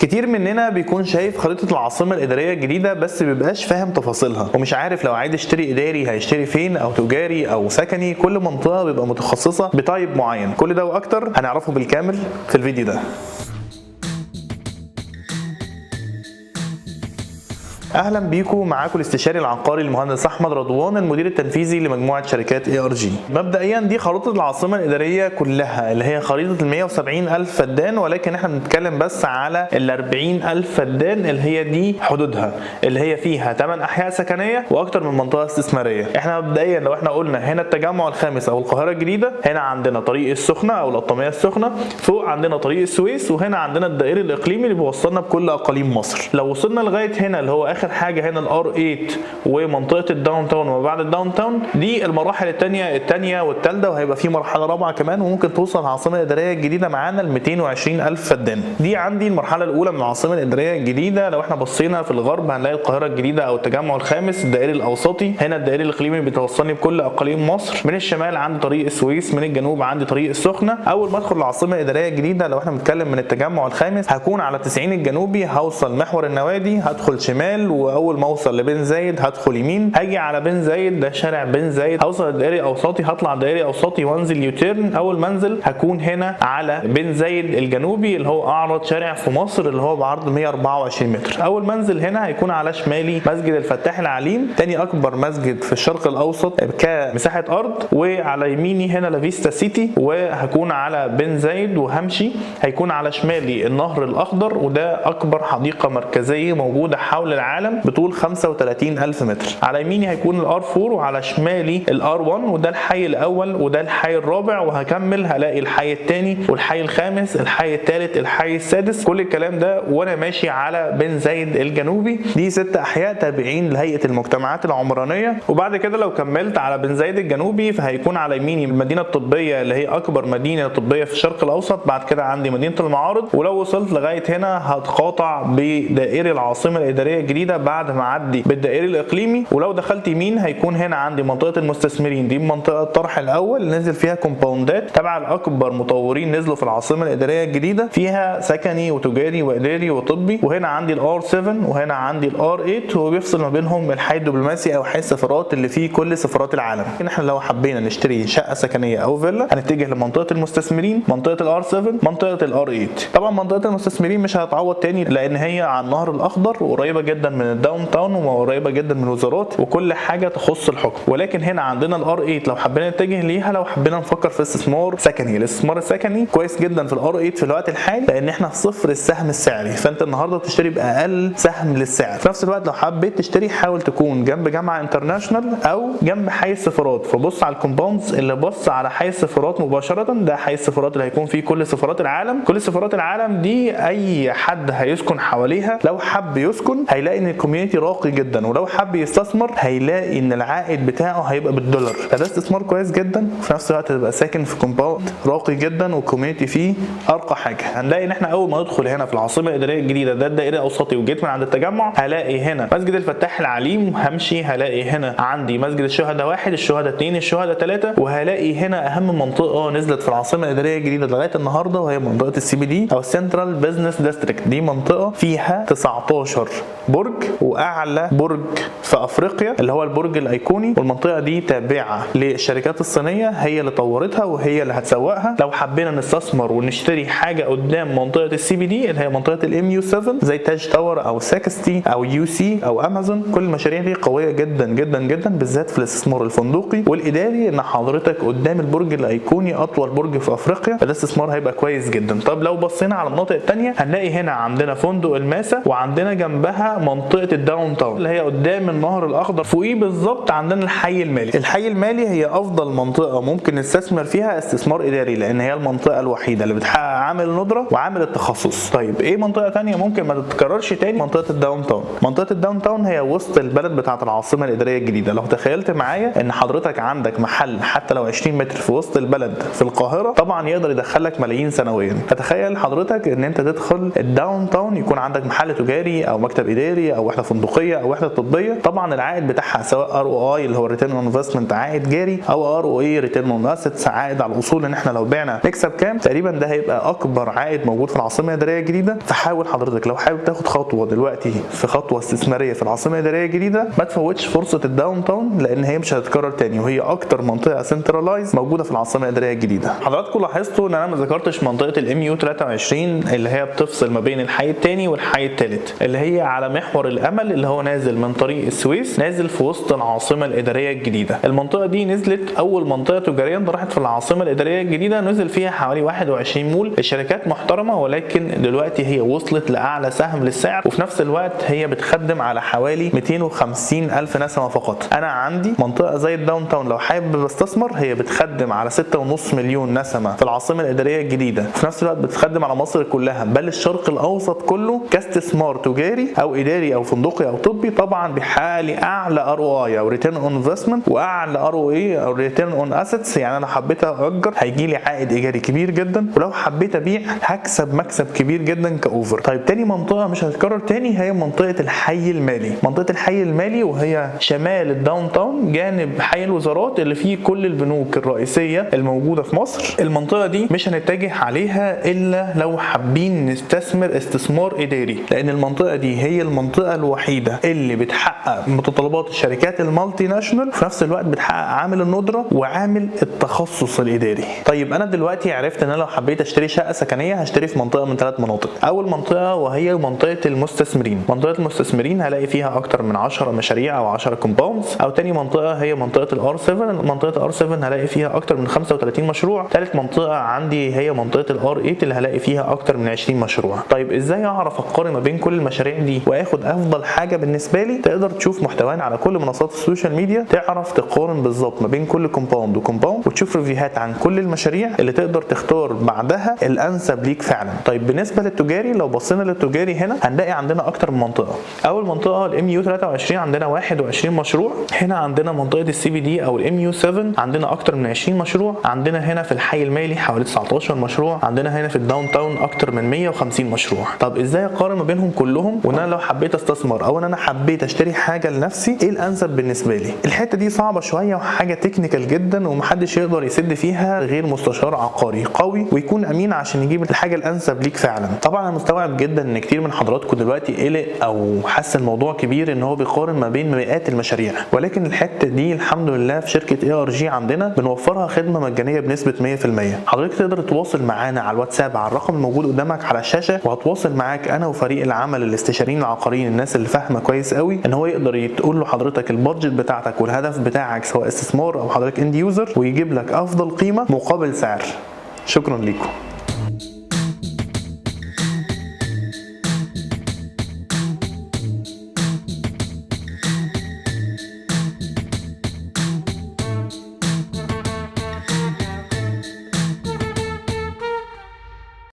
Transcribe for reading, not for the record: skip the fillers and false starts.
كتير مننا بيكون شايف خريطة العاصمة الإدارية الجديدة بس بيبقاش فاهم تفاصيلها ومش عارف لو عايز يشتري إداري هيشتري فين أو تجاري أو سكني. كل منطقة بيبقى متخصصة ب type معين. كل ده وأكتر هنعرفه بالكامل في الفيديو ده. اهلا بيكم، معاكم الاستشاري العقاري المهندس احمد رضوان، المدير التنفيذي لمجموعة شركات ARG. مبدئيا دي خريطة العاصمة الادارية كلها اللي هي خريطة ال 170 الف فدان، ولكن احنا بنتكلم بس على ال 40 الف فدان اللي هي دي حدودها، اللي هي فيها 8 احياء سكنية واكتر من منطقة استثمارية. احنا مبدئيا لو احنا قلنا هنا التجمع الخامس او القاهرة الجديدة، هنا عندنا طريق السخنة او القطاميه السخنة، فوق عندنا طريق السويس، وهنا عندنا الدائري الاقليمي اللي بيوصلنا بكل اقاليم مصر. لو وصلنا لغاية هنا اللي هو اخر حاجة هنا ال R 8 ومنطقة ال downtown وما بعد ال downtown، دي المراحل الثانية والثالثة، وهيبقى في مرحلة رابعه كمان، وممكن توصل العاصمة الادارية الجديدة معانا ل 220 الف فدان. دي عندي المرحلة الاولى من العاصمة الادارية الجديدة. لو احنا بصينا في الغرب هنلاقي القاهرة الجديدة او التجمع الخامس، الدائري الاوسطي، هنا الدائري الاقليمي بتوصلني بكل اقاليم مصر. من الشمال عندي طريق السويس، من الجنوب عندي طريق السخنة. اول ما ادخل العاصمة الادارية الجديدة لو احنا بنتكلم من التجمع الخامس هكون على 90 الجنوبي، هوصل محور النوادي، هدخل شمال، واول ما اوصل لبن زايد هدخل يمين، هاجي على بن زايد، ده شارع بن زايد، هوصل الدائري اوسطي، هطلع دائري اوسطي وانزل U-turn. اول ما انزل هكون هنا على بن زايد الجنوبي اللي هو اعرض شارع في مصر اللي هو بعرض 124 متر. اول ما انزل هنا هيكون على شمالي مسجد الفتاح العليم، تاني اكبر مسجد في الشرق الاوسط كمساحه ارض، وعلى يميني هنا لافيستا سيتي، وهكون على بن زايد وهمشي هيكون على شمالي النهر الاخضر، وده اكبر حديقة مركزية موجودة حول العالم بطول 35 ألف متر. على يميني هيكون ال R 4 وعلى شمالي ال R 1، وده الحي الاول وده الحي الرابع، وهكمل هلاقي الحي الثاني والحي الخامس، الحي الثالث، الحي السادس، كل الكلام ده وانا ماشي على بن زايد الجنوبي. دي 6 احياء تابعين لهيئة المجتمعات العمرانية. وبعد كده لو كملت على بن زايد الجنوبي فهيكون على يميني المدينة الطبية اللي هي اكبر مدينة طبية في الشرق الاوسط. بعد كده عندي مدينة المعارض، ولو وصلت لغاية هنا هتقاطع بدائري العاصمة الادارية الجديدة بعد ما اعدي بالدائري الاقليمي. ولو دخلت يمين هيكون هنا عندي منطقة المستثمرين، دي منطقة الطرح الاول نزل فيها كومباوندات تبع الاكبر مطورين نزلوا في العاصمة الادارية الجديدة، فيها سكني وتجاري واداري وطبي. وهنا عندي ال R 7 وهنا عندي ال R 8، وبيفصل ما بينهم الحي الدبلوماسي او حي السفارات اللي فيه كل سفارات العالم. احنا لو حبينا نشتري شقه سكنية او فيلا هنتجه لمنطقه المستثمرين، منطقة ال R 7، منطقة ال R 8. طبعا منطقة المستثمرين مش هتعوض تاني لان هي على النهر الاخضر وقريبه جدا من ال downtown وقريبه جدا من الوزارات وكل حاجة تخص الحكم. ولكن هنا عندنا ال R 8 لو حبينا نتجه ليها، لو حبينا نفكر في استثمار سكني، الاستثمار السكني كويس جدا في ال R 8 في الوقت الحالي لان احنا في صفر السهم السعري، فانت النهارده بتشتري باقل سهم للسعر. في نفس الوقت لو حبيت تشتري حاول تكون جنب جامعه international او جنب حي السفارات، فبص على ال compounds اللي بص على حي السفارات مباشرة. ده حي السفارات اللي هيكون فيه كل سفارات العالم. كل سفارات العالم دي اي حد هيسكن حواليها لو حب يسكن هيلاقي ان ال community راقي جدا، ولو حب يستثمر هيلاقي ان العائد بتاعه هيبقى بالدولار، فده استثمار كويس جدا. وفي نفس الوقت تبقى ساكن في compound راقي جدا وال community فيه ارقى حاجة. هنلاقي ان احنا اول ما ندخل هنا في العاصمة الادارية الجديدة، ده الدائري الاوسطي، وجيت من عند التجمع هلاقي هنا مسجد الفتاح العليم، همشي هلاقي هنا عندي مسجد الشهداء 1، الشهداء 2، الشهداء 3، وهلاقي هنا اهم منطقة نزلت في العاصمة الادارية الجديدة لغاية النهارده وهي منطقة ال CBD او ال Central Business District. دي منطقة فيها 19 برج واعلى برج في افريقيا اللي هو البرج الايقوني، والمنطقة دي تابعه للشركات الصينية، هي اللي طورتها وهي اللي هتسوقها. لو حبينا نستثمر ونشتري حاجة قدام منطقة ال CBD اللي هي منطقة ال MU 7 زي تاج تاور او 60 او UC او امازون، كل المشاريع دي قوية جدا جدا جدا بالذات في الاستثمار الفندقي والاداري، ان حضرتك قدام البرج الايقوني اطول برج في افريقيا، فده استثمار هيبقى كويس جدا. طب لو بصينا على المناطق الثانية هنلاقي هنا عندنا فندق الماسة، وعندنا جنبها منطقة ال downtown اللي هي قدام النهر الاخضر، فوقيه بالظبط عندنا الحي المالي. الحي المالي هي افضل منطقة ممكن نستثمر فيها استثمار اداري لان هي المنطقة الوحيدة اللي بتحقق عامل الندرة وعامل التخصص. طيب ايه منطقة ثانية ممكن ما تتكررش تاني؟ منطقة ال downtown. منطقة ال downtown هي وسط البلد بتاعه العاصمة الادارية الجديدة. لو تخيلت معايا ان حضرتك عندك محل حتى لو 20 متر في وسط البلد في القاهرة، طبعا يقدر يدخلك ملايين سنويا. فتخيل حضرتك ان انت تدخل ال downtown يكون عندك محل تجاري او مكتب اداري ادارية او وحده فندقيه او وحده طبيه، طبعا العائد بتاعها سواء ROI اللي هو return on investment عائد جاري، او ROA return on assets عائد على الاصول ان احنا لو بعنا نكسب كام تقريبا، ده هيبقى اكبر عائد موجود في العاصمة الادارية الجديده. فحاول حضرتك لو حابب تاخد خطوة دلوقتي في خطوة استثمارية في العاصمة الادارية الجديده، ما تفوتش فرصة ال downtown، لان هي مش هتتكرر تاني، وهي اكتر منطقة centralized موجودة في العاصمة الادارية الجديده. حضراتكم لاحظتوا ان انا ما ذكرتش منطقة ال MU 23 اللي هي بتفصل ما بين الحي الثاني والحي الثالث، اللي هي على محور الامل اللي هو نازل من طريق السويس نازل في وسط العاصمة الادارية الجديده. المنطقة دي نزلت اول منطقة تجارية انطرحت في العاصمة الادارية الجديده، نزل فيها حوالي 21 مول، الشركات محترمه، ولكن دلوقتي هي وصلت لاعلى سهم للسعر، وفي نفس الوقت هي بتخدم على حوالي 250 الف نسمه فقط. انا عندي منطقة زي ال downtown لو حابب استثمر، هي بتخدم على 6.5 مليون نسمه في العاصمة الادارية الجديده، في نفس الوقت بتخدم على مصر كلها بل الشرق الاوسط كله كاستثمار تجاري او اداري او فندقي او طبي. طبعا بيحقق لي اعلى ROI او return on investment واعلى ROA او return on assets، يعني انا حبيت اجر هيجي لي عائد ايجاري كبير جدا، ولو حبيت ابيع هكسب مكسب كبير جدا ك offer. طيب، تاني منطقة مش هتتكرر تاني هي منطقة الحي المالي. منطقة الحي المالي وهي شمال ال downtown جانب حي الوزارات اللي فيه كل البنوك الرئيسية الموجودة في مصر. المنطقة دي مش هنتجه عليها الا لو حابين نستثمر استثمار اداري، لان المنطقة دي هي المنطقة الوحيدة اللي بتحقق متطلبات الشركات ال multinational، في نفس الوقت بتحقق عامل الندرة وعامل التخصص الاداري. طيب، انا دلوقتي عرفت ان انا لو حبيت اشتري شقه سكنية هشتري في منطقة من ثلاث مناطق. اول منطقة وهي منطقة المستثمرين، منطقة المستثمرين هلاقي فيها اكتر من 10 مشاريع او 10 compounds. او تاني منطقة هي منطقة ال R 7، منطقة ال R 7 هلاقي فيها اكتر من 35 مشروع. ثالث منطقة عندي هي منطقة ال R 8 اللي هلاقي فيها اكتر من 20 مشروع. طيب، ازاي اعرف اقارن ما بين كل المشاريع دي واخد افضل حاجة بالنسبة لي؟ تقدر تشوف محتوانا على كل منصات ال social media، تعرف تقارن بالظبط ما بين كل compound و compound، وتشوف review هات عن كل المشاريع اللي تقدر تختار بعدها الانسب ليك فعلا. طيب، بالنسبة للتجاري، لو بصينا للتجاري هنا هنلاقي عندنا اكتر من منطقه. اول منطقة ال MU 23 عندنا 21 مشروع. هنا عندنا منطقة ال CBD او ال MU 7 عندنا اكتر من 20 مشروع. عندنا هنا في الحي المالي حوالي 19 مشروع. عندنا هنا في ال downtown اكتر من 150 مشروع. طب ازاي اقارن ما بينهم كلهم، وان انا لو حبيت استثمر او ان انا حبيت اشتري حاجة لنفسي ايه الانسب بالنسبة لي؟ الحتة دي صعبة شوية وحاجه technical جدا، ومحدش يقدر يسد فيها غير مستشار عقاري قوي ويكون امين عشان يجيب الحاجة الانسب ليك فعلا. طبعا انا مستوعب جدا ان كتير من حضراتكم دلوقتي قلق او حس الموضوع كبير ان هو بيقارن ما بين مئات المشاريع، ولكن الحتة دي الحمد لله في شركة ARG عندنا بنوفرها خدمة مجانية بنسبة 100%. حضرتك تقدر تتواصل معانا على الواتساب على الرقم الموجود قدامك على الشاشه، وهتواصل معاك انا وفريق العمل الاستشاريين العقاريين، الناس اللي فاهمه كويس قوي، ان هو يقدر يقول له حضرتك ال budget بتاعتك والهدف بتاعك سواء استثمار او حضرتك end user، ويجيب لك افضل قيمة مقابل سعر. شكرا لكم.